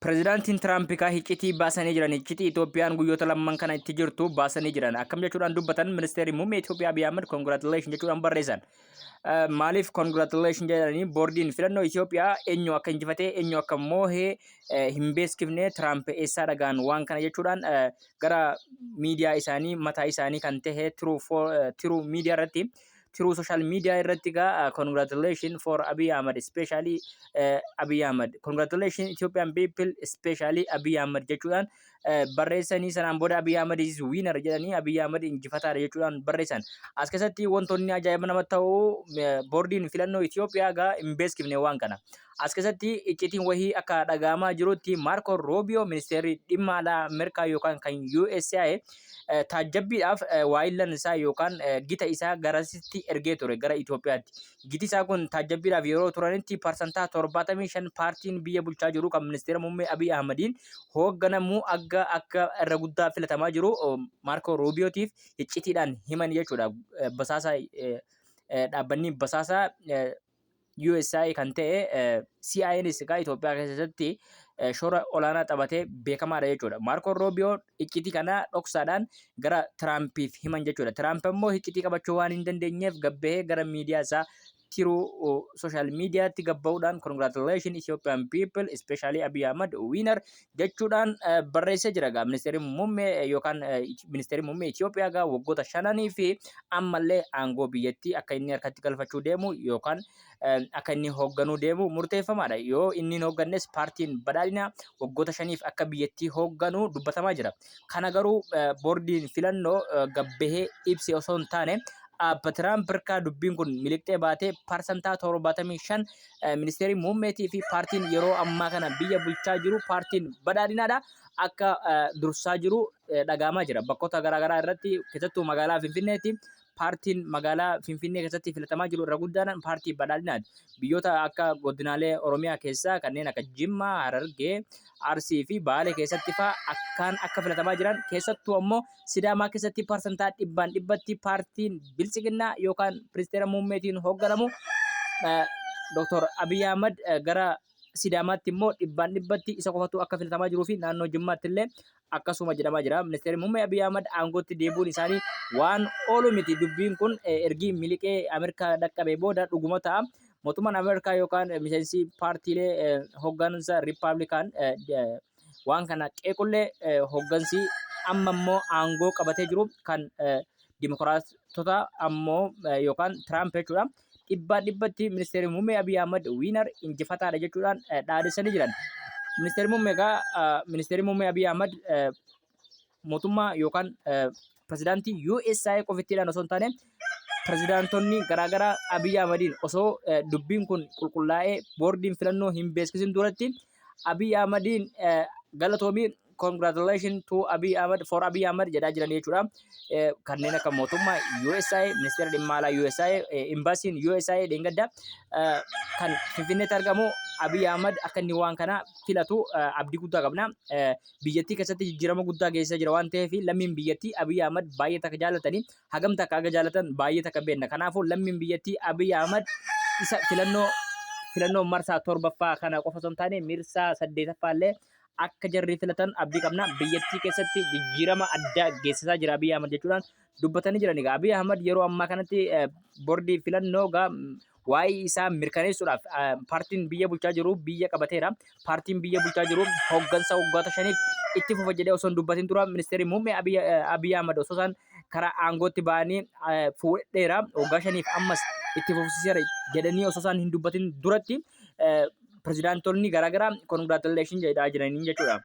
Pireezidaantiin Tiraamp kaa hiccitii baasanii jiran, hiccitii Itoophiyaan guyyoota lamman kana itti jirtu baasanii jiran. Akkam jechuudhaan dubbatan? Ministeerri muummee Itoophiyaa Abiy Ahmed congratulation jechuudhaan barreessan. Maaliif congratulation jedhanii? Boordiin filannoo Itoophiyaa eenyu akka injifatee, eenyu akka moohee hin beeskifne, Tiraamp eessaa dhagaan waan kana jechuudhaan gara miidiyaa isaanii mataa isaanii kan tahe Truth miidiyaa irratti, Truth Social miidiyaa irratti gaa "Congratulation for Abiy Ahmed, especially Abiy Ahmed. Congratulation Ethiopian people, especially Abiy Ahmed" jechuudhaan barreessanii, sanaan booda "Abiy Ahmed is winner" jedhanii, Abiy Ahmed injifataadha jechuudhaan barreessan. As keessatti wantoonni ajaa'iba nama ta'u, boordiin filannoo Itoophiyaa gaa hin beeskifne waan kana. As keessatti iccitiin wahii akka dhaga'amaa jirutti, Maarko Roobiyoo, ministeerri dhimma alaa Ameerikaa yookaan kan USA, taajjabbiidhaaf waayillan isaa yookaan gita isaa garasitti ergee ture, gara Itoophiyaatti. Giti isaa kun taajjabbiidhaaf yeroo turanitti 75% paartiin biyya bulchaa jiru kan ministeera muummee Abiy Ahmediin hoogganamu akka irra guddaa filatamaa jiru Maarko Ruubiyootiif iccitiidhaan himan jechuudha. Basaasa dhaabbanni basaasaa USA kan ta'e CIAnis egaa Itoophiyaa keessatti shoora olaanaa taphatee beekamaadha jechuudha. Maarko Ruubiyoo iccitii kana dhoksaadhaan gara Tiraampiif himan jechuudha. Tiraamp immoo iccitii qabachuu waan hin dandeenyeef gabbahee gara miidiyaa isaa Truth Social miidiyaatti gabba'uudhaan "Congratulations Ethiopian people, especially Abiy Ahmed winner" jechuudhaan barreessee jira. Gaa ministeerri muummee yookaan ministeerri muummee Itoophiyaa gaa waggoota 5nii fi ammallee aangoo biyyattii akka inni harkatti galfachuu deemu yookaan akka inni hoogganuu deemu murteeffamaadha. Yoo inni hin hooggannes paartiin badhaadhinaa waggoota 5f akka biyyattii hoogganuu dubbatamaa jira. Kana garuu boordiin filannoo gabbahee ibse osoo hin taane, Abba Tiraamp harkaa dubbiin kun miliqxee baatee, 75% ministeerri muummeetii fi paartiin yeroo ammaa kana biyya bulchaa jiru paartiin badhaadhinaadha akka dursaa jiru dhaga'amaa jira. Bakkoota garaagaraa irratti, keessattuu magaalaa Finfinneetti, paartiin magaalaa Finfinnee keessatti filatamaa jiru irra guddaan paartii badhaadhinaati. Biyyoota akka godinaalee Oromiyaa keessaa kanneen akka Jimmaa, Harargee, Arsii fi Baalee keessatti fa'aa akkaan akka filatamaa jiran, keessattuu ammoo Sidaamaa keessatti 100% paartiin Biltsiginnaa yookaan ministeera muummeetiin hoogganamu Dr. Abiy Ahmad gara Sidaamaatti immoo 100% isa qofatu akka filatamaa jiruu fi naannoo Jimmaatti illee akkasuma jedhamaa jira. Ministeerri muummee Abiy Ahmad aangootti deebi'uun isaanii waan oolu miti. Dubbiin kun ergii miliqee Ameerikaa dhaqqabee booda dhuguma ta'a. Mootummaan Ameerikaa yookaan miseensi paartiilee hooggansa Riippaabilikaan waan kana qeequllee, hooggansi amma immoo aangoo qabatee jiru kan Dimokiraatota ammoo yookaan Tiraamp jechuudha. 100% ministeerri muummee Abiy Ahmad winner, injifataadha jechuudhaan dhaadessanii jiran. Ministeerri muummee egaa, ministeerri muummee Abiy Ahmad mootummaa yookaan pirezidaantii USA qofittiidhaan osoo hin taane, pirezidaantonni garaagaraa Abiy Ahmadiin osoo dubbiin kun qulqullaa'ee boordiin filannoo hin beeksisin duratti Abiy Ahmadiin galatoomii, "Congratulations to Abiy Ahmed, for Abiy Ahmed" jedhaa jiran jechuudha. Kanneen akka mootummaa USA, ministeera dhimma alaa USA, imbaasiin USA dheengadda kan Finfinneetti argamu Abiy Ahmed akka inni waan kana filatu abdii guddaa qabna. Biyyattii keessatti jijjiirama guddaa geessisaa jira waan ta'eef, lammiin biyyattii Abiy Ahmed baay'ee takka jaallatanii, hagam takka akka jaallatan baay'ee takka beekna. Kanaafuu lammiin biyyattii Abiy Ahmed isa filannoo marsaa torbaffaa kana qofa osoo hin taane marsaa saddeetaffaa illee akka jarri filatan abdii qabna. Biyyattii keessatti jijjiirama addaa geessisaa jira Abiy Ahmed jechuudhaan dubbatanii jiran. Egaa Abiy Ahmed yeroo ammaa kanatti boordii filannoo egaa waa'ee isaa mirkaneessuudhaaf paartiin biyya bulchaa jiru biyya qabateera. Paartiin biyya bulchaa jiru hooggansa waggoota 5f itti fufa jedhee osoo hin dubbatin dura, ministeerri muummee Abiy Ahmed osoo isaan karaa aangootti ba'anii fuudheera, waggaa 5f ammas itti fufsiiseera jedhanii osoo isaan hin dubbatin duratti pirezidaantonni garaagaraa congratulation jedhaa jiranii jechuudha.